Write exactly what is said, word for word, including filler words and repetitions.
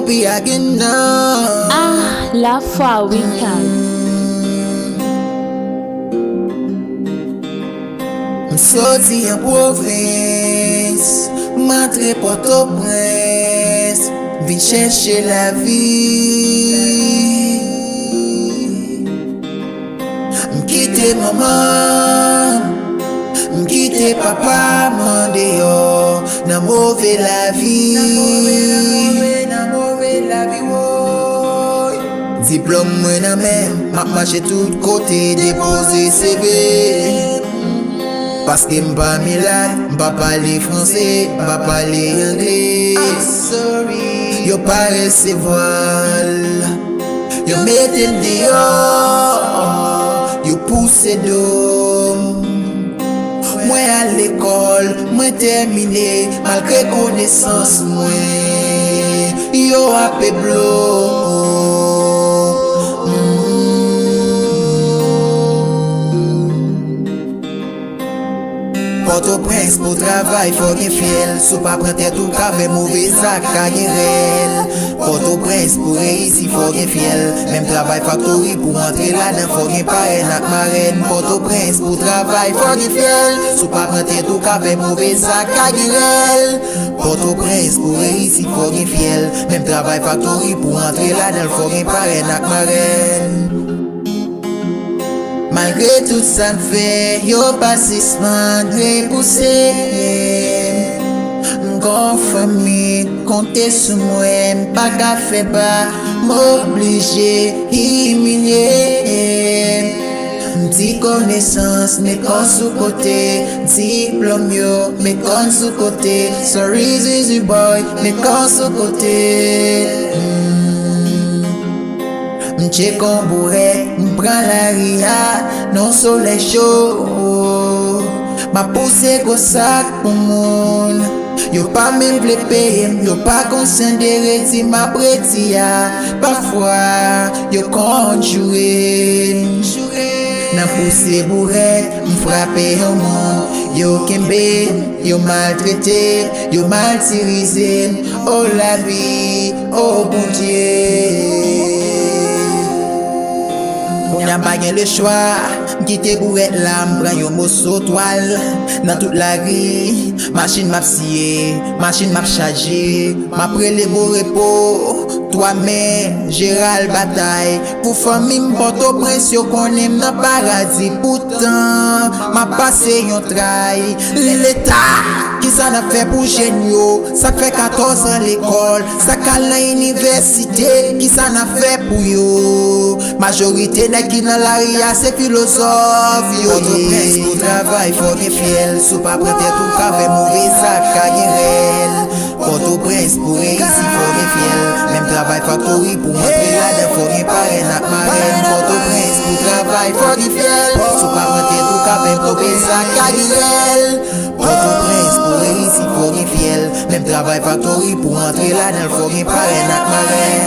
We again now. Ah, Lafwa Weekend. M soti an pwovens, m antre Pòtoprens, vin chèche lavi. M kite manman, m kite papa m andeyò nan move lavi. Diplòm mwen nan men m, m ap mache tout kote depoze C V. Paske m pa milat, m pa pale franse, m pa pale angle. Yo pa resevwa l, yo mete m deyò, yo pouse do m. Mwen al lekòl, mwen tèmine, malgre konesans mwen, yo ape blo. Pòtoprens pou travay fò gen fyèl. Si w pa pran tèt ou ka fè move zak, ka gen rèl. Pòtoprens pou reyisi fò gen fyèl. Menm travay faktori pou antre ladan fò gen parenn ak marenn. Pòtoprens pou travay fò gen fyèl. Si w pa pran tèt ou ka fè move zak, ka gen rèl. Pòtoprens pou reyisi fò gen fyèl. Menm travay faktori pou antre ladan l fò gen parenn ak marenn. Malgre tout sa m fè, yo pa sispann repouse m. M gon fanmi konte sou mwen, m pa ka fè ba, m oblije imilye m. M ti konesans, met kò sou kote, diplòm yo, met kò sou kote, sorry zizi boy, met kò sou kote. Mm. M tcheke yon bourèt, m pran lari a, nan solèy cho. M ap pouse gwo sak pou moun. Yo pa menm vle peye m, yo pa konsyan de redi m ap redi a. Pafwa, yo konn joure m. Nan pouse bourèt, m frape yon moun. Yo kenbe m, yo maltrete m, yo matirize m. O lavi, o Bondye. Kounye a m pa gen lechwa, m kite bourèt la, m pran yon moso twal. Nan tout lari, machin m ap siye, machin m ap chaje. M ap rele bon repo, twa men, Jeral batay. Pou fanmi m Pòtoprens, yo konnen m nan paradi. Poutan, m ap pase yon tray. Leta, kisa n ap fè pou jèn yo? Sa k fè katòz an lekòl, sa k al nan inivèsite, kisa n ap fè pou yo? Majorite nèg ki nan lari a se filozòf yo ye. Pòtoprens pou travay fò gen fyèl. Si w pa pran tèt ou ka fè move zak, ka gen rèl. Pòtoprens pou reyisi fò gen fyèl. Menm travay faktori pou antre ladan fò gen parenn ak marenn. Pòtoprens pou travay fò gen fyèl. Si w pa pran tèt ou ka fè move zak, ka gen rèl. Pòtoprens pou reyisi fò gen fyèl. Menm travay faktori pou antre ladan l fò gen parenn ak marenn.